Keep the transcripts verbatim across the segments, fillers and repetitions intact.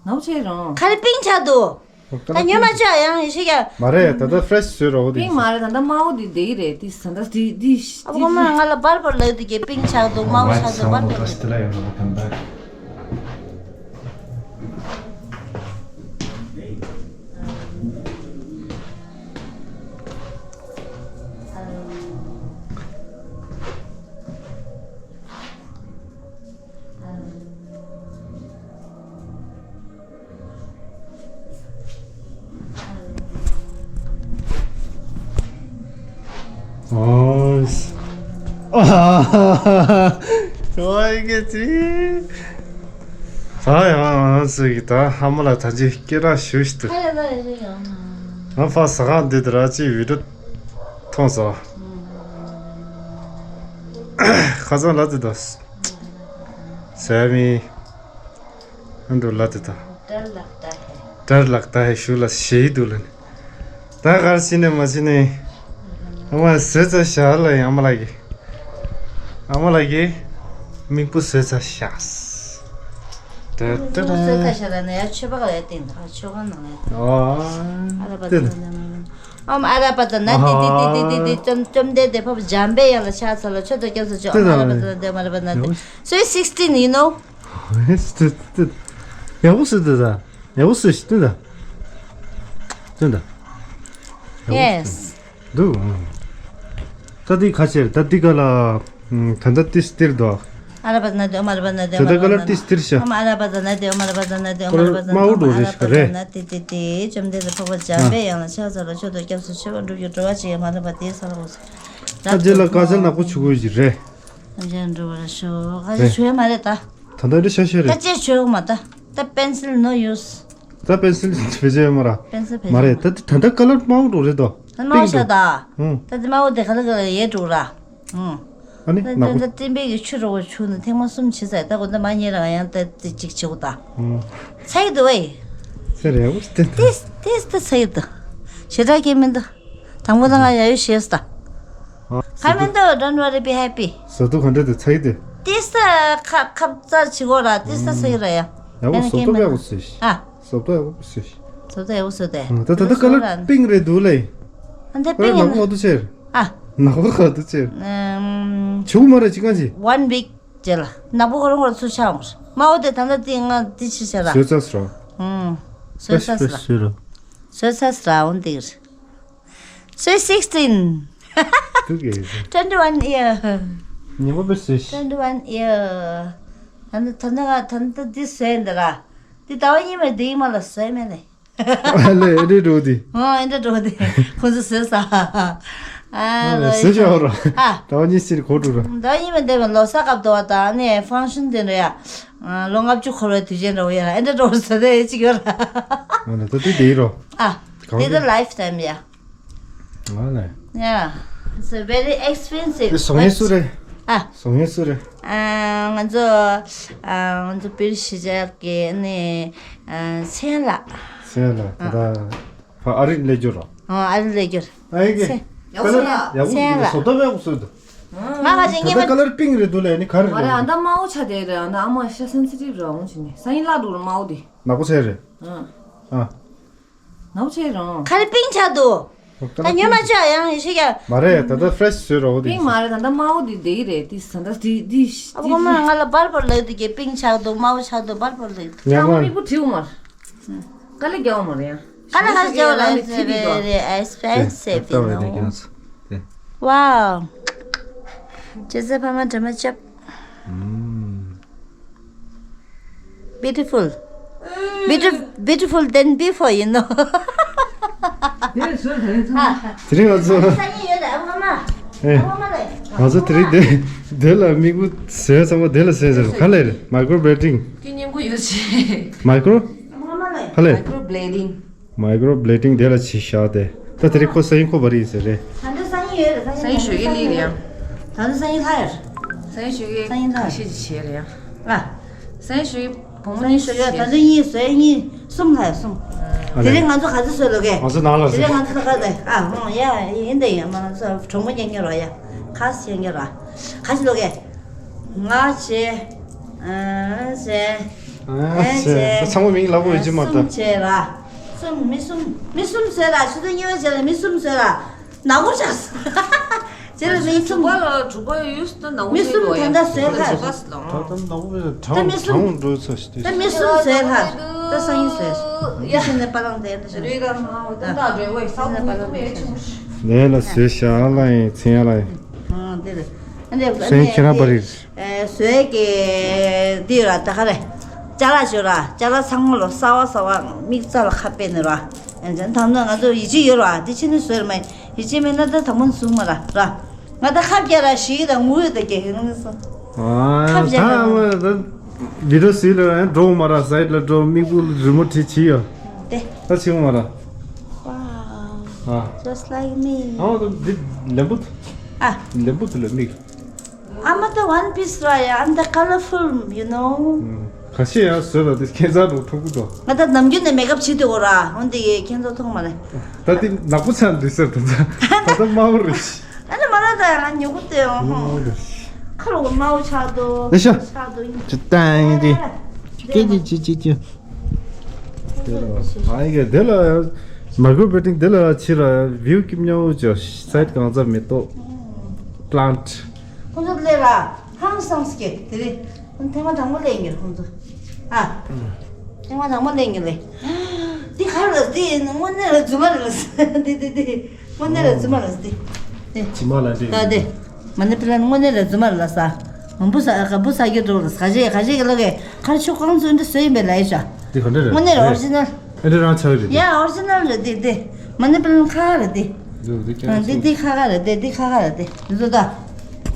ནག་པོ་ཆེ་རང་། ཁ་རི་པིང་ཆགས་འདུག་ད་ཉོ་མ་ཆོག་ཡང་ཡེ་ཤེས་ཀྱང་། མ་རེད། ད་ལྟ་ཕེ་རེ་ཤི་བཟོས་རོགས་དེ། པིང་མ་རེད། ད་ལྟ་དམར་པོ་དེ་བསྡད་ཀྱི་རེད། དེ་ད་ལྟ་དེ་དེ། ཨ་ཁོ་མ་ང་ལ་པར་པར་ལབ་དུས་ཀྱི་པིང་ཆགས་འདུག་དམར་པོ་ཆགས་འདུག་པར་པར་ལབ་དུས། ཨོ། ཨོ་ཡི་གེ་ཅི། ད་ཡང་ང་ཚོ་གི་ད་ཧ་མ་ལ་ད་ཅི་སྐད་གྲགས་ཞུ་ཞིག་ཏུ། ང་ཕ་ཟ་ཁང་འདི་དུ་ར་ཅི་བི་ཌིའོ་མཐོང་སོང་། ཁ་སང་ལ་དེ་ད་ཟ་མི། ཨ་འདུག་ལ་དེ་དང་། ཌར་ལག་ད་ཧེ། ཌར་ལག་ད་ཧེ་ཞུ་ལ་ཞེ་ཡི་འདུག་ལ་ནི། ད་གར་ཕྱིན་ནས་མ་ཕྱིན་ནས། ཨ་མ་ཟས་ཚ་ཞག་ལ་ཡང་ཨ་མ་ལགས་ཀྱིས། ཨ་མ་ལགས་ཀྱིས་མིག་པོ་ཟས་ཚ་ཤག་ད་ད་ད། ཟས་ཚ་ཤག་ལ་ནི་ཡ་མཆོད་པ་ག་ལ་ཡ་བསྟན་ད་མཆོད་ཁང་ནང་ལ་ཡ་བསྟན། ཨ་ཨ་ར་པ་ད་ད་ད། ཨོམ་ཨ་ར་པ་ཙ་ན་ཏི་ཏི་ཏི་ཏི་ཏི་ཏི། བཅོམ་བཅོམ་ལྡན་འདས་འཕགས་པ་འཇམ་པའི་དབྱངས་ལ་ཕྱག་འཚལ་ལོ། མཆོད་དོ་སྐྱབས་སུ་མཆི། ཨོམ་ཨ་ར་པ་ཙ་ན་ཏི་ཨོམ་ཨ་ར་པ་ཙ་ན་ཏི། Sweet sixteen, you know? ཡག་པོ་ཟེར་ཏེ་ད། ཡག་པོ་ཟེར་ཏེ་ད། ཏེ་ད། Yes. འདུག་ད་འདི་ཁ་ཕྱིར་ད་འདི་ག་ལ། ད་ལྟ་ཏི་སྟིར་དོ། ཨ་ར་པ་ཙ་ན་ཏི་ཨོམ་ཨ་ར་པ་ཙ་ན་ཏི། ད་ལྟ་ག་ལ་ཏི་སྟིར་ཤ། ཨོམ་ཨ་ར་པ་ཙ་ན་ཏི་ཨོམ་ཨ་ར་པ་ཙ་ན་ཏི་ཨོམ་ཨ་ར་པ་ཙ་ན་ཏི། དམར་པོ་འགྲོ་རེ་ཤ་རེད། ཏི་ཏི་ཏི། བཅོམ་ལྡན་འདས་འཕགས་པ་འཇམ་པའི་དབྱངས་ལ་ཕྱག་འཚལ་ལོ། མཆོད་དོ་སྐྱབས་སུ་མཆི། སྒྲུབ་ཀྱི་འགྲོ་བ་ཇི་ཡང་མ་ལུས་པ། དེའི་ས་ལ་འོད་ཟེར། ཨ་ཅེ་ལ་དཀར་ཆ་ནག་པོ་བྱུག་དགོས་ཀྱི་རེད། ཨ་ཅེ་འགྲོ་བར་ཤོག་ཨ་ཅེ་བྱུག་ཡ་མ་རེད་ད། ད་ལྟ་འདི་ཤ་ཤ་རེད། ད་ཅེ་བྱུག་མ་ད། ད་པེན་སིལ་no use། ད་པེན་སིལ་བེད་སྤྱོད་ཡོད་མ་ར། པེན་སིལ་བེད་མ་རེད། ད་ད་ད་ཀ་ལར་དམར་པོ་འགྲོ་རེད་དོ། དམར་པོ་ཤ་ད། ཨུང་། ད་དེ་དམར་པོ་དེ་ག་ལ་ག་ལ་ཡལ་འགྲོ་ར། ཨུང་། ཨ་ནི་ད་ནག་པོ། ད་ཏིན་པའི་གི་ཆུ་རོ་བོ་ཆུ་ནི་ཐེངས་མ་གསུམ་བྱས་ཚར། ད་གོ་ད་མ་ཉེ་རང་ཡང་ད་ཏི་ཅིག་བྱེད་གོ་ད། ཨུང་། ཚ་ཡི་འདུག་ཨེ། ཚ་རེད་འོ་སྟེ། ཏིས་ཏིས་ད་ཚ་ཡི་འདུག་ཞེ་དྲག་སྐྱེ་མི་འདུག་དང་པོ་ད་ང་ཡ་ཡོ་ཤེས་ད། ཨ། ཁ་མི་འདུག don't worry, be happy. ཟ་དུ་ག་འདྲ་འདུག་ཚ་ཡི་འདུག་ཏིས་ད་ཁ་ཁབ་ཚ་བྱེད་གོ་ར། ཏིས་ད་ཚ་ཡི་ར་ཡ། ཡག་པོ་ཡང་བཟོ་སྐྱེ་མི་ཐུབ་ཡག་པོ་འདུག་བཟོས་ཤིག་ཨ། བཟོ་ལྟ་ཡག་པོ་བཟོས་ཤིག་བཟོ་ལྟ་ཡག་པོ་བཟོས་ཏེ། ད་ད་ད་ཀ་ལར་པིང་རེད་འདུག་ལེ། ཨ་འདི་པིང་ནག་པོ་ག་དུས་ཕྱིར། ཨ། ནག་པོ་ག་དུས་ཕྱིར། ཨམ། བྱུག་མ་རེད་ཅི་གང་ཅི། One week རྗེས་ལ་ནག་པོ་ཁོ་རང་ཁོ་རང་ཚུར་ཆགས་འོང་། དམར་པོ་དེ་ད་ལྟ་དེ་ང་དེ་ཕྱིར་བྱས་ལ། བཟོས་ཚར་སོང་། ཨུམ། བཟོས་ཚར་སོང་། བཟོས་ཚར་སོང་འོང་དེ་གིར། Sweet sixteen. འདུག་གས། Twenty one year. ཉིན་མོ་པེ་སུ་ཤི། Twenty one year. ད་ནི་ད་ནི་ང་ད་ནི་ད་འདི་བཟོས་འདི་ར། འདི་ཟླ་བ་གཉིས་མ་འདི་ཡིན་མ་ལ་བཟོས་མེད་ནས། ཨ་ལེ་ཨེ་འདྲ་འགྲོ་དེ། ཨོ་ཨེ་འདྲ་འགྲོ་དེ། ཁོ་ཚོ་བཟོས་ས། ཨ་ལོ་བཟོས་ཤག་ར། ཨ། ཟླ་བ་གཉིས་ཕྱིར་གོ་འགྲོ་ར། ཟླ་བ་གཉིས་མ་འདི་བ་ལོ་གསར་སྐབས་དུ་བ་དང་ནི་ཕང་ཤན་དེ་འདྲ་ཡ། ལོ་ལྔ་བཅུ་འཁོར་བའི་དུས་ཆེན་འདྲ་བོ་ཡ་ཨེ་འདྲ་འགྲོ་བཟོས་དེ་ཅིག་ཡོད་ར། ཨ་ལེ་ད་དུས་དེ་ཡིན་རོ། ཨ། གང་དེ་ད་དེ་ལའིཕ་ཊའིམ་ཡ། ང་ལ། Yeah, it's a very expensive. དེ་བཟོ་མཁན་སུ་རེད། ཨ། བཟོ་མཁན་སུ་རེད། ཨ། ང་ཚོ་ཨ། ང་ཚོ་པིར་ཤི་ཅག་གི་ནི་ཨ། མཚན་ལགས། མཚན་ལགས་ད་ལྟ་ཕ་ཨ་རིར་སླེབས་རྒྱུ་རོ། ཨ། ཨ་རིར་སླེབས་རྒྱུ་ར། ཨ་ཡེ་གེ། མཚན་ཡག་པོ་བཟོས་འདུག་མཚན་ལགས། བཟོ་ལྟ་ཡག་པོ་བཟོས་འདུག་ང་ཁ་ཅིག་ད་ཉི་ལྟ་མ་ཀ་ལར་པིང་རེད་འདུག་ལས་ནི་ག་རེ་མ་རེད། རེད། ཨ་ད་དམར་པོ་ཆགས་བསྡད་རེད། ཨ་ད་ཨ་མ་ཤ་སེན་སི་ཊིབ་རང་འོང་བྱས་ནས་སང་ཉིན་བརླག་འགྲོ་རེད་དམར་པོ་དེ། ནག་པོ་ཆགས་རེད། ཨ། ཨ། ནག་པོ་ཆགས་རང་། ཁ་རི་པིང་ཆགས་འདུག་ད་ཉོ་མ་ཆོག་ཡང་ཡེ་ཤེས་ཀྱང་། མ་རེད། ད་ལྟ་ཕེ་རེ་ཤི་བཟོས་རོགས་དེ། པིང་མ་རེད། ད་ལྟ་དམར་པོ་དེ་དེ་གི་རེད། དེ་ད་ལྟ་དེ་དེ་ཨ་ཁོ་མ་ང་ལ་པར་པར་ལབ་དུས་ཀྱི་པིང་ཆགས་འདུག་དམར་པོ་ཆགས་འདུག་པར་པར་ལབ་དུས། ཉག་མ་མིག་པོ་བྲིའུ་མར། དཀའ་ལས་རྒྱག་པ་མ་རེད་ཡང་། དཀའ་ལས་ཁ་རྒྱག་པ་རེད། It's very expensive, you know. Wow. ཇེ་ས་ཕ་མ་འདྲ་མ་ཅབ། Beautiful. Beautiful, beautiful than before, you know. དེ་རིང་ང་ཚོ་དེ་རིང་ཚང་མ། དེ་རིང་ང་ཚོ། ས་ཉིན་ཡོད་ལ་ཨ་མ། ཨེ། ཨ་མ་ལ། ང་ཚོ་དེ་རིང་དེ་དེ་ལ་མིག་པོ་ཟེར་ཚང་མ་དེ་ལ་ཟེར་ཟེར་ག་ལེར་མའི་ཀྲོ་བྷི་ལེ་ཌིང་། ཀི་སྙིང་པོ་ཡོད་ཆེ། མའི་ཀྲོ། ཨ་མ་ལ། ག་ལེར། Microblading. མའི་ཀྲོ་བྷི་ལེ་ཌིང་དེ་ལ་བྱས་བཞག་དེ། ད་དེ་རིང་ཁོ་ས་ཡིན་ཁོ་བ་རིག་ཟེར་རེད། ད་ལྟ་ས་ཡིན་ཡོད་རེད། ས་ཡིན་ཞོགས་ཀས་སླེབས་རེད་ཡ། ད་ལྟ་ས་ཡིན་ལྷ་ཡོད་རེད། ས་ཡིན་ཞོགས་ཀས་ས་ཡིན་ལྷ་ཁ་ཤས་ཅིག་བྱས་རེད་ཡ། ཨ། ས་ཡིན་ཞོགས་ཀས་བུ་མོ་ས་ཡིན་ཞོགས་ཀས་ད་ལྟ་གཉིས་བཟོས་གཉིས་གསུམ་ལྷ་ཡོད་གསུམ། ཨ་དེ་རིང་ང་ཚོ་ག་ཚོད་བཟོས་ལོ་གས། ང་ཚོ་ནང་ལ་དེ་རིང་ང་ཚོ་ད་ག་ཚོད་ཨ་ཧོང་ཡ་ཡིན་ད་ཡིན་མ་ང་ཚོ་གྲོགས་མོ་རྒྱག་མཁན་རོ་ཡ། ཁ་སི་རྒྱག་མཁན་རོ། ག་ཚོད་ལོ་གས། ང་བྱས། ཨ་བྱས། ཨ་ཚང་མ་མིང་ལབ་དགོས་ཀྱི་མ་གཏོགས། གསུམ་བྱས་ར། གསུམ། མི་གསུམ། མི་གསུམ་བཟོས་ར། ཆུ་ཚོད་གཉིས་པ་བྱས་ལ་མི་གསུམ་བཟོས་ར། ནག་པོ་ཆགས་སོང་། རྗེས་ལ་མི་གསུམ། དྲུག་པ་ལ་དྲུག་པ་ཡུས་ཏུ་ནག་པོ་མི་གསུམ་ད་ལྟ་བཟོས་ལ། ད་ལྟ་ནག་པོ་ད་གྲང་གྲང་འགྲོ་ཚར་ཞིག་ད་མི་གསུམ་བཟོས་ལ། ད་སང་ཉིན་བཟོས། ཡ་ཕྱིན་ནས་པ་ལང་དེ་འདྲ་ཞིག་རེད་ག་མ་འོ་ད་ད་རེ་བས་ས་འོ་ད་མེད་ཆུང་། ལས་ལ་བཟོས་ཤ་ལ་ཡིན་མཚན་ལ་ཡིན། ཨ་འདི་རེད། ཨ་འདི་སེང་ཁྱེད་རང་པ་རེད། ཨེ་བཟོས་ཀྱི་འདི་ཡོད་ར། ད་ག་རེ། ཅ་ལག་ཡོད་ར། ཅ་ལག་ཚང་མ་ལོ་གསར་བ་གསར་བ་དམིགས་བསལ་ལ་ཁ་དཔེ་ནི་ར། ཨེ་ད་ང་ཚོ་ཡིད་ཆེས་ཡོད་ར། འདི་ཕྱི་ནས་བཟོས་ར་མ་ཡིད་ཆེས་མེད་ན་ད་དང་པོ་ནས་བཟུང་མ་ར་ར། ང་ད་ཁ་བརྒྱ་ར་ཞིག་ད་ངུ་ཡོད་ད་རྒྱ་ཧེ་རང་སོ། ཨ་ཁ་བརྒྱ་ད་ར་ང་ད་བི་ཌིའོ་ཟིག་ལ་ཡང་འགྲོ་མ་ར། སའིད་ལ་འགྲོ། མིག་སྤུ་རི་མོ་བྲིས་བྱས་ཡོད། དེ་ད་ཕྱི་མ་ར། Wow. ཨ་just like me. ཨ་འདི་ལེམ་བུ། ཨ་ལེམ་བུ་དེ་ལ་མིག་ཨ་མ་ད་One Piece ར་ཡ། I'm the colorful, you know. ཁ་ཤས་ཡང་བཟོས་ལ་དེ་ཁྱེད་ཚ་རུ་ཐུག་གི་འདུག་ང་ད་ནམ་རྒྱུན་ནས་མེག་ཨབ་བྱེད་དུས་འོ་ར། འོན་ཏེ་ཡེ་ཁྱེད་ཚོ་མཐོང་མ་རེད། ད་དེ་ནག་པོ་ཆགས་འདུག་ཟེར། ད་ད་ད་དམར་པོ་རེད། ཨ་ནི་མ་ར་ད་ཡང་ང་ཉོ་གི་ལྟོས་ཡོང་ཧོ། ཁ་ལོ་དམར་པོ་ཆགས་འདུག་ལེ་ཤ། ཆགས་འདུག་ཅི་ཏང་ཡིན་དེ། ཅི་ཅི་ཅི་ཅི་ཅི། དེ་ལ་ཨ་ཡི་གེ་དེ་ལ་མའི་ཀོ་རོ་བེ་ཊིང་དེ་ལ་ཕྱི་ལ་བིའུ་སྐྱིད་ཉམས་པོ་ཅོ། སའིད་གང་ཚ་མེ་ཏོག་པི་ལན་ཊི། ཁོང་ཚོ་ལས་ལ་ཧང་སངས་ཀྱི་དེ་རེད། ཐེངས་མ་དང་པོ་ལས་ཡིན་ཁོང་ཚོ། ཨ། ཐེངས་མ་དང་པོ་ལས་ཡིན་ལས། འདི་ག་རེ་ལ་འདི་དངོས་གནས་ལ་རྫུན་མ་རེད་ལ། འདི་འདི་འདི་དངོས་གནས་ལ་རྫུན་མ་རེད་འདི། འདི་ཇི་མ་ལ་འདི། ད་འདི། མ་ཎི་པི་ལན་དངོས་གནས་ལ་རྫུན་མ་རེད་ལ་ས། འབུ་ས་ག་འབུ་ས་རྒྱུ་འགྲོ་རེད། ག་ཞེ་ག་ཞེ་གི་ལོ་གས་ཁར་ཆུ་ཀོང་ཚོ་འདི་བཟོས་ཡིན་པས་ལ་ཡེ་ཤ། འདི་ག་འདྲ་རེད། དངོས་གནས་ལ་ཨོ་རི་ཇི་ནལ། ཨེ་འདྲ་རང་ཆགས་རེད། ཡ་ཨོ་རི་ཇི་ནལ་རེད་འདི་འདི། མ་ཎི་པི་ལན་ཁ་ཁ་རེད་འདི། འདི་ཁ་ཁ་རེད་འདི་འདི་ཁ་ཁ་རེད་འདི། འདི་ཚོ་ད།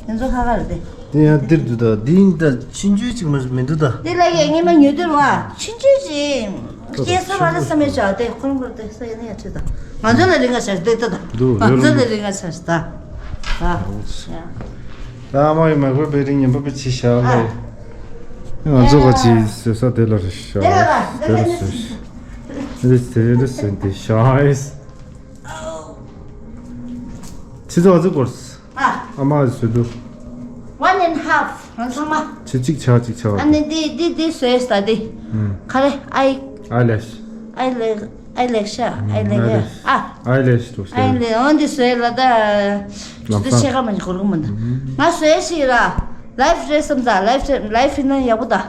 འདི་ཚོ་ཁ་ཁ་རེད་འདི། འདི་ཡང་འདིར་འདུག་ད། འདི་ཡིན་ད་ཆུང་ཆུང་ཅིག་མ་མི་འདུག་ད། འདི་ལ་ཡ་ངས་མ་ཉོ་འདོད་བ་ཆུང་ཆུང་ཅིག་སྐྱེ་ས་བ་ལ་བསམ་མེད་ཆགས་ཏེ་ཁོང་ཁོར་ཏེ་ས་ཡ་ནས་ཡ་ཁྲིད་ད། ང་ཚོ་ལ་རིང་ང་ཆགས་ཏེ་ད་ད། འདུག་ང་ཚོ་ལ་རིང་ང་ཆགས་ད། ད། ད་ཨ་མ་ཡི་མ་གོ་པའི་རིང་ཉན་པ་པའི་ཆི་ཤ་ལ། ང་ཚོ་ག་ཆི་ཟེར་ས་དེ་ལ་རེ་ཤ། དེ་ལ་ཟེར། དེ་ལ་ཟེར་དེ་ཤ། ཆི་ཚོ་ང་ཚོ་སྐོར། ཨ་མ་ཡི་ཟེར་དུ། One and half ང་ཚང་མ། ཆི་གཅིག་ཆ་གཅིག་ཆ་བ། ཨ་ནི་འདི་འདི་འདི་ཟེར་ས་འདི། ག་རེ་ཨའི། ཨའི་ལེ་ཤ། ཨའི་ལེ། ཨའི་ལེ་ཤ། ཨའི་ལེ་ཤ། ཨ། ཨའི་ལེ་ཤ་དུ་ཟེར། ཨའི་ལེ་འོ་འདི་ཟེར་ལ་ད། ལམ་སང་ཆེ་ཁ་མ་ཞིག་གོ་རུ་མི་འདུག་ང་ཟེར་ཞིག་ར། ལའིབ་རེད་བསམ་ད། ལའིབ་རེད། ལའིབ་ཡིན་ན་ཡག་པོ་ད།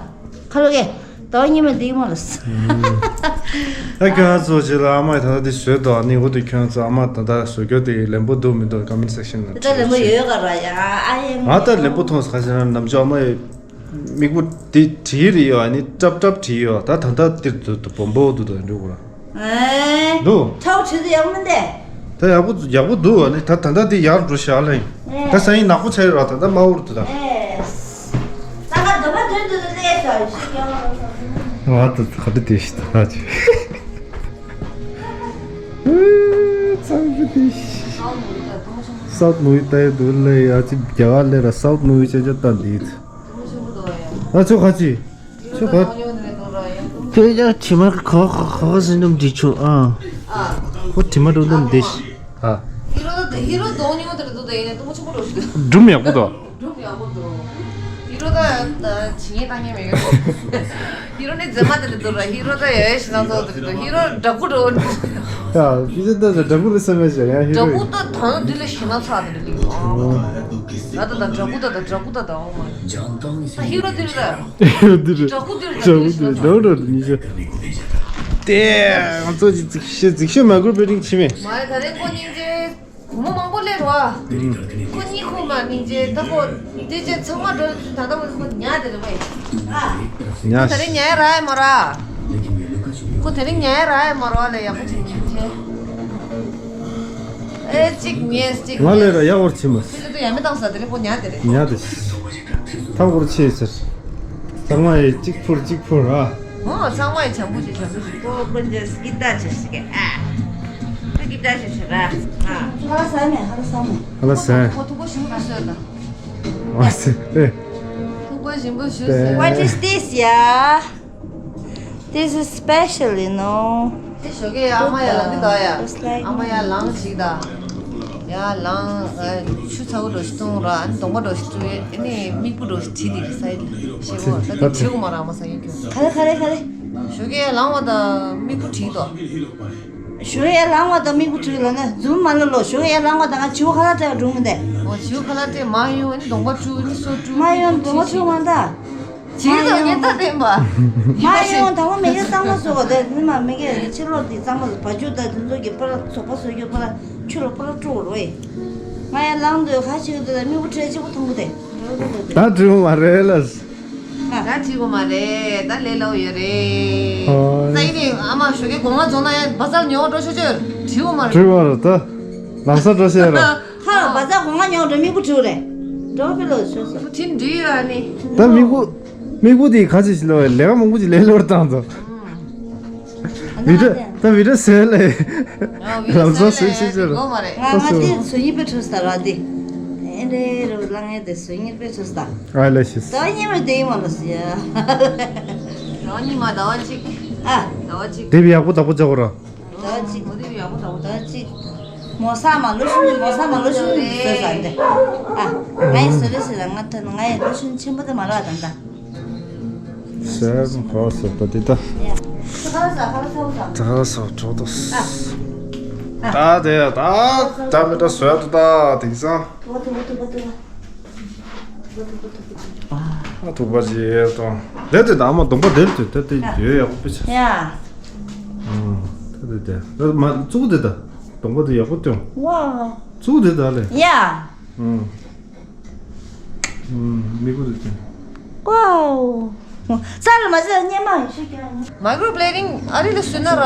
ཁ་ལོ་གེ། ད་ཉི་མ་འདི་མ་ལ་ཟེར། ཨ་ཁྱོད་ཚོ་ཅི་ལ་ཨ་མ་ཡི་ད་ལྟ་འདི་བཟོས་དོ། ཨ་ནི་འོ་དེ་ཁྱོད་ཚོ་ཨ་མ་ད་ལྟ་བཟོ་རྒྱུ་དེ་ལེན་པོ་འདུག་མི་འདུག་ཀོ་མེན་ཊི་སེག་ཤན་ལ་ད་ལེན་པོ་ཡོད་ག་ར་ཡ། ཨ་ཡེ་ང་ད་ལེན་པོ་མཐོང་ས་ཁ་ཤས་ན་ནམ་ཅོ་ཨ་མ་ཡི། མིག་པོ་དེ་བྲིས་རེད་ཡོད། ཨ་ནི་ཀྲབ་ཀྲབ་བྲིས་ཡོད། ད་ད་ལྟ་དེར་དུ་དུ་བོམ་པོ་དུ་དུ་འགྲོ་གོ་ར། ཨེ། འདུག་ཁྲའོ་བྲིས་དུ་ཡག་མིན་ཏེ། ད་ཡག་པོ་ཡག་པོ་འདུག་ཨ་ནི་ད་ད་ལྟ་དེ་ཡར་འགྲོ་ཤག་ལ་ཡིན། ཨེ། ད་སང་ཉིན་ནག་པོ་ཆགས་ཡོད་ར། ད་ལྟ་དམར་པོ་རུ་དུ་ད། ཨེ། ད་ག་འདོད་པ་དོན་དུ་ལས་ཤག་ཤིག་ཡོང་། ང་ད་ག་དུ་དེ་ཤི་ད་ཅི། ཚང་གི་དེ་ཤི། སའུཐ་མུ་ཝི་ལྟ་ཡི་འདུག་ལ་ཡ། ཅི་རྒྱ་གར་ལས་ར་སའུཐ་མུ་ཝི་ཆ་ཆ་ལྟ་འདི། ཨ་ཚོ་ཁ་ཅི། ཚོ་ཁ། ཁྱོད་ཡ་དྲི་མ་ཁོ་ཁོ་ཁོ་ཟིན་དུམ་འདི་ཆུ་ཨ། ཁོ་དྲི་མ་འགྲོ་དུམ་འདི་ཤི། ཨ། ཧི་རོ་ཧི་རོ་གདོང་ཉུང་དེར་འདུག་ད་ཡིན་ན་གཏུམ་ཆུང་པོ་འགྲོ་ཤི། སྒྲུང་ཡག་པོ་འདུག་སྒྲུང་ཡག་པོ་འདུག་ཧི་རོ་ད་ད་བྱིངས་ཡིག་བཏང་མཁན་མེད་གི། ཧི་རོ་ནི་མཛེས་མ་དེ་འདྲ་འདུག་ར། ཧི་རོ་ད་ཡ་ཡ་ཞིག་ན་ཚོགས་དེ་འདུག་ཧི་རོ་འདྲ་སྐུ་འགྲོ། ཡ་ཕི་ཟེར་ད་འདྲ་སྐུ་རེད་བསམ་མེད་ཞག་ཡང་ཧི་རོ། འདྲ་སྐུ་ད་ད་ཡང་འདི་ལས་ཞིག་ན་ཚགས་དེ་འདྲ་ལིག་ཨ་ད་ད་འདྲ་སྐུ་ད་ད་འདྲ་སྐུ་ད་ད་འོ་མ། ད་ཧི་རོ་དེ་རེད་ད། ཧི་རོ་དེ་རེད། འདྲ་སྐུ་དེ་རེད་ད། འདྲ་སྐུ་དེ་རེད། འདྲ་སྐུ་དེ་རེད། ཉི་ཤུ། དེ་ང་ཚོ་ཅིག་འཛིག་ཤེས་འཛིག་ཤེས་མ་དགོས་པའི་རིང་ཕྱི་མེད། མ་རེད། ད་རེས་ཁོ་སྙིང་རྗེ། བུ་མོ་མང་པོ་སླེབས་རོ། ཁོ་གཉིས་ཁོ་མ་སྙིང་རྗེ་ད་ཁོ་དེ་རྗེས་ཚང་མ་འགྲོ་ད་ལྟ་བུ་ཁོ་ཉལ་དེ་རེད་བས། ཉལ། ད་རེས་ཉལ་ར་ཡ་མ་ར། ཁོ་དེ་རིང་ཉལ་ར་ཡ་མ་ར་ལ་ཡག་པོ་ཅིག་ཉལ་ཆེ། ཨེ་གཅིག་ཉལ་གཅིག་ང་ལས་ར་ཡག་པོར་ཕྱིན་མ། ཕྱི་ལ་དུ་ཡ་མི་བཏང་ས་དེ་རེད་ཁོ་ཉལ་དེ་རེད། ཉལ་དེ། ཐག་པོར་ཆེ་ཟེར། ཚང་མ་ཡི་གཅིག་ཕུར་གཅིག་ཕུར་ཨ། ཨོ་ཚང་མ་ཡི་བྱམས་པོ་ཞིག་བྱམས་པོ་ཞིག་ཁོ་ཀུན་གྱིས་སྐྱིད་ད་ཆེ་ཞིག་ཨ། ཁོ་སྐྱིད་ད་ཆེ་ཞིག་ར་ཨ། ཧ་ལ་ས་མེད་ཧ་ལ་ས་མེད། ཧ་ལ་ས། ཁོ་ཐུག་པོ་ཞིམ་པོ་བཟོས་ད། ཨ་སེ་ཨེ། ཐུག་པོ་ཞིམ་པོ་བཟོས་ཟེར། What is this, yeah? This is special, you know. དེ་ཞོགས་ཀས་ཨ་མ་ཡ་ལ་འདི་ད་ཡ། It's like ཨ་མ་ཡ་ལངས་ཞིག་ད། ཡ་ལང་། ཆུ་ཚ་བོ་འགྲོ་ཞིག་བཏུང་ར། ཨ་ནི་གདོང་པ་འགྲོ་ཞིག་བཏུང་ཡས། ཨ་ནི་མིག་བུ་འགྲོ་ཞིག་བྲིས་ཏེ་ས་ཡི་ཤེས་གོ། ད་དེ་བྲིས་གོ་མ་ར་མ་ས་ཡིན་རྒྱུ། ག་རེ་ག་རེ་ག་རེ། ཞོགས་ཀས་ལང་བ་དང་མིག་བུ་བྲིས་དོ། ཞོགས་ཀས་ལང་བ་དང་མིག་བུ་བྲིས་ལ་ན་རྫུན་མ་ལ་ལོ། ཞོགས་ཀས་ལང་བ་དང་ང་བྱིའུ་ཁ་ལག་སྤྲད་འགྲོ་མི་འདས། འོ་བྱིའུ་ཁ་ལག་སྤྲད་མ་ཡོང་། ཨ་ནི་གདོང་པ་བཀྲུ། ཨ་ནི་སོ་བཀྲུ། མ་ཡོང་གདོང་པ་བཀྲུ་མ་འདའ། བྱིའུ་དང་ངན་ད་བསྟན་པ། མ་ཡོང་དང་པོ་མི་གེ་གཙང་མ་བཟོ་བ་དེ་ནི་མ་མི་གེ་ཕྱི་ལོགས་དེ་གཙང་མ་བ་ཕྱུགས་དང་དེ་ཚོ་གི་པ་ལ་ཚོགས་པ་བཟོ་རྒྱུ་པ་ལ་ཆུ་ལ་པ་ལ་བཀྲུ་རོགས་ཨེ། ང་ཡང་ལང་དུས་ཁ་ཕྱིར་དུ་ལ་མིག་བུ་ཁྲེལ་གཅིག་པུ་མཐོང་གི་དེ། ད་བྲིས་མ་རེད་ལ། ད་བྲིས་གོ་མ་རེད། ད་ལས་སླ་བོ་ཡོད་རེད། ཨོ། ད་ཡིན་ནི་ཨ་མ་ཞོགས་ཀས་སྒོ་ང་རྫོང་ན་ཡ་བ་ཚལ་ཉོ་འགྲོ་ཆོག་ཆོག་བྲིས་གོ་མ་རེད། བྲིས་མ་རེད་ད། ལམ་སང་འགྲོ་ཤེས་ར། ཧ་བ་ཚལ་སྒོ་ང་ཉོ་འགྲོ་མིག་བུ་བྲིས་རེད། འགྲོ་ཕི་ལོ་ཆོག་སོ། བུ་ཁྲིན་འདྲི་ཡོད་ཨ་ནི། ད་མིག་བུ། མིག་བུ་དེ་ཁ་ཅིག་ལོ་ལས་ཀ་མང་པོ་ཅིག་ལས་ལོར་བཏང་ཚོ། བི་ཏྲ་ད་བི་ཏྲ་ཟེར་ལེ། ལམ་སང་ཟེར་ཤེས་ཆེ་ར། ང་ང་དེ་སོ་ཡིན་པའི་ཁྲོད་ས་ར་དེ། ཨེ་རེ་རུ་ལང་ངེ་དེ་སོ་ཡིན་པའི་ཁྲོད་ས། ཨ་ལ་ཤིས། ད་ཉི་མ་དེ་ཡིན་མ་ལ་སི་ཡ། ད་ཉི་མ་ཟླ་བ་གཅིག་ཨ། ཟླ་བ་གཅིག་དེབ་ཡག་པོ་བདག་པོ་བྱ་བ་ར། ཟླ་བ་གཅིག་མོ་དེབ་ཡག་པོ་བདག་པོ་ཟླ་བ་གཅིག་མོ་ས་མ་ལོ་ཤུན་མོ་ས་མ་ལོ་ཤུན་ཟེར་ས་འདི། ཨ། ང་ཡི་ཟེར་རེ་ཟེར་ལ་ང་ཐོན་ང་ཡི་ལོ་ཤུན་ཆེན་པོ་དེ་མ་རག་ད་ད། ཤ་ཁ་སོ་ད་དེ་ད། ཡ། ཁ་ལ་ས་ཁ་ལ་ས་ཁ་ལ་ས། ད་སོ་གྲོགས་དོ། ཨ། ད་དེ་ཡ་ད་ད་མི་ད་ཟོས་ད་ད་དེང་སང་། ཨ་ཐུག་པ་ཅི་ཡས་དང་། དེ་དེ་ད་མ་གདོང་པ་དེར་དུ་དེ་དེ་ཡོད་ཡག་པོ་ཆ། ཡ། ཨང་། དེ་དེ་དེ་དེ་མ་གཙུག་དེ་ད། གདོང་པ་དེ་ཡག་པོ་སྟོན། ཝ། གཙུག་དེ་ད་ལེ། ཡ། ཨང་། ཨང་། མི་གུ་དེ་སྟོན། ཝའོ། ས་ལ་མ་ཟད་སྙེ་མ་ཡོད་ཤི་ཀྱང་། མའི་ཀྲོ་བི་ལེ་ཌིང་ཨ་རི་ལ་སུན་ན་ར།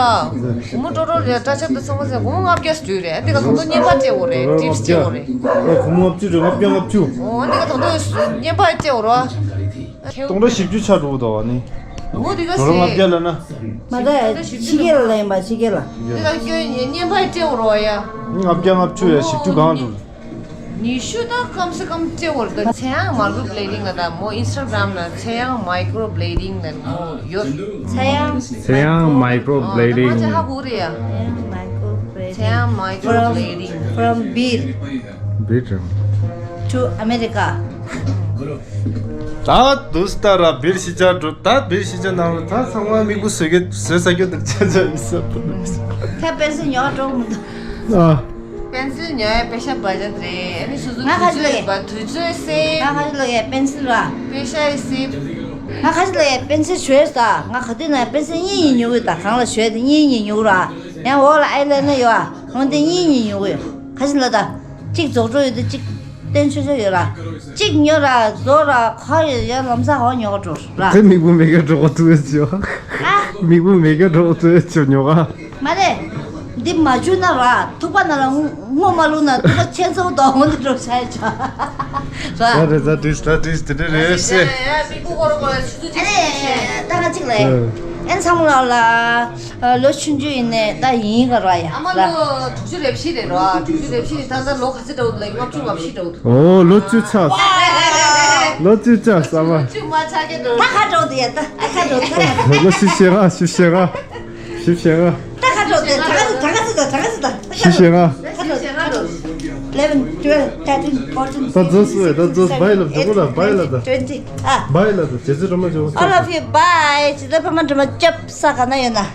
སྒོར་མོ་ཀྲོ་ཀྲོ་རེ་སྐྲ་ཆབ་དང་ཚང་མ་ཟེར་སྒོར་མོ་ལྔ་བརྒྱ་སུ་རེད། འདི་ག་ད་དུང་བརྙན་པར་སྤྲད་དགོས་རེད། ཊིབ་སི་སྤྲད་དགོས་རེད། སྒོར་མོ་ལྔ་བཅུ་རེད། ལྔ་བརྒྱ་ལྔ་བཅུ། འོ་འདི་ག་ད་དུང་བརྙན་པར་སྤྲད་དགོས་རེད། སྟོང་ཕྲག་བཞི་བཅུ་ཆགས་འགྲོ་གི་འདུག་བ་ནི། འོ་འདི་ག་ཟེར། ལྔ་བརྒྱ་ལ་ན། མ་ད་ཕྱི་རྒྱལ་ལ་ཡིན་པ་ཕྱི་རྒྱལ་ལ། འདི་ག་སྐྱོན་བརྙན་པར་སྤྲད་དགོས་རེད་ཡ། ལྔ་བརྒྱ་ལྔ་བཅུ་ཡ་བཞི་བཅུ་གང་འགྲོ། ཉི་ཤུ་ད་ཁམ་སེ་ཁམ་སྤྲད་དགོས་རེད། ད་ཚེ་དབང་མའི་ཀྲོ་བི་ལེ་ཌིང་ལ་ད་མོ་ཨིན་སི་ཊ་གྷ་རམ་ལ་ཚེ་དབང་མའི་ཀྲོ་བི་ལེ་ཌིང་ལ་མོ་ཡོད། ཚེ་དབང་། ཚེ་དབང་མའི་ཀྲོ་བི་ལེ་ཌིང་། ཨ་ད་ཧ་གོ་རེད་ཡ། ཚེ་དབང་མའི་ཀྲོ་བི་ལེ་ཌིང་། From Beer. Beer. To America. ད་དུས་ལྟར་བིར་ཤི་ཅག་འགྲོ། ད་བིར་ཤི་ཅག་ནང་ལ་ད་ཚང་མ་མིག་བུ་བཟོས་གི་བཟོས་ས་སྐྱོ་འདུག་ཅག་ཅག་ཡིན་ས་པོ་འདུག་ད་པེན་སིལ་ཉོ་འགྲོ་མི་འདུག་ཨ། པེན་སིལ་ཉོ་ཡ་པེ་ཤ་བ་ཇ་རེད། ཨ་ནི་སོ་སོ་ང་ཁ་ཅིག་ལ་ཡ། དུས་ཚོད་སེ། ང་ཁ་ཅིག་ལ་ཡ་པེན་སིལ་ར། པེ་ཤ་ཡི་སེ། ང་ཁ་ཅིག་ལ་ཡ་པེན་སིལ་ཞོས་ད། ང་ག་དུས་ན་ཡ་པེན་སིལ་གཉིས་གཉིས་ཉོ་གི་ད། གང་ལ་ཞོས་དེ་གཉིས་གཉིས་ཉོ་གི་ར། ཡང་འོག་ལ་ཨའི་ལེ་ནེ་ཡོད་ཨ། འོན་ཏེ་གཉིས་གཉིས་ཉོ་གི་ཡོད། ཁ་ཅིག་ལ་ད། གཅིག་རྫོགས་འགྲོ་ཡོད་དེ་གཅིག་བསྟན་ཆོས་ཆོས་ཡོད་ར། གཅིག་ཉོ་ར་རྫོགས་ར་ཁ་ཡོད་ཡ་ལམ་སང་ཧོ་ཉོ་ག་འགྲོ་ར། དེ་མིག་བུ་མེ་ག་འགྲོ་ག་ཚུགས་ཅིའོ། ཨ། མིག་བུ་མེ་ག་འགྲོ་ག་ཚུགས་ཅིའོ་ཉོ་ག་མ་རེད། འདི་མ་བཅུ་ན་ར་ཐུག་པ་ན་ར་སྔོ་མ་བླུགས་ན་ཐུག་པ་ཆེན་ཚོགས་དོ་འོང་དུ་འགྲོ་ཆ་ཡ་ཆ། ར། ད་རེད་ད་དྲིས་ད་དྲིས་དེ་འདྲ་རེད་སེ། ཨ་ནི་ད་ག་ཅིག་ལ་ཨེ་ཚང་མ་ལ་ལ། ལོ་ཆུང་ཆུང་ཡིན་ནས་ད་ཡིན་ག་ར་ཡ། ཨ་མ་ལོ་དྲུག་ཅུ་རེ་བཞི་རེད་ར། དྲུག་ཅུ་རེ་བཞི་རེད། ད་ལྟ་ལོ་ག་ཚོད་འགྲོ་འདུག་ལབ་ན་ལྔ་བཅུ་ང་བཞི་འགྲོ་འདུག་ཨོ་ལོ་བཅུ་ཆགས། ལོ་བཅུ་ཆགས་ས་མ། བཅུ་མ་ཆགས་ཀྱི་འགྲོ། ད་ག་འགྲོ་འདུག་ཡ། ད་ཨ་ག་འགྲོ་ད་ག་ལོ་བཞི་བཞི་ལྔ་བཞི་བཞི་ལྔ། བཞི་བཞི་ལྔ། ད་ག་འགྲོ་འདུག་ད་ག་ཚོད་ད་ག་ཚོད་ད་ག་ཚོད་ད། བཞི་བཞི་ལྔ། Eleven, twelve, thirteen, fourteen, ད་རྫོགས་སོང་ད་རྫོགས་སོང་། བྷའི་ལབ་ད་གོ་ལ་བྷའི་ལབ་ད། Twenty. ཨ། བྷའི་ལབ་ད་རྗེ་བཙུན་སྒྲོལ་མ་ཇོ། All of you, bye. རྗེ་བཙུན་སྒྲོལ་མ་ཇོ་ས་ག་ན་ཡོད་ན།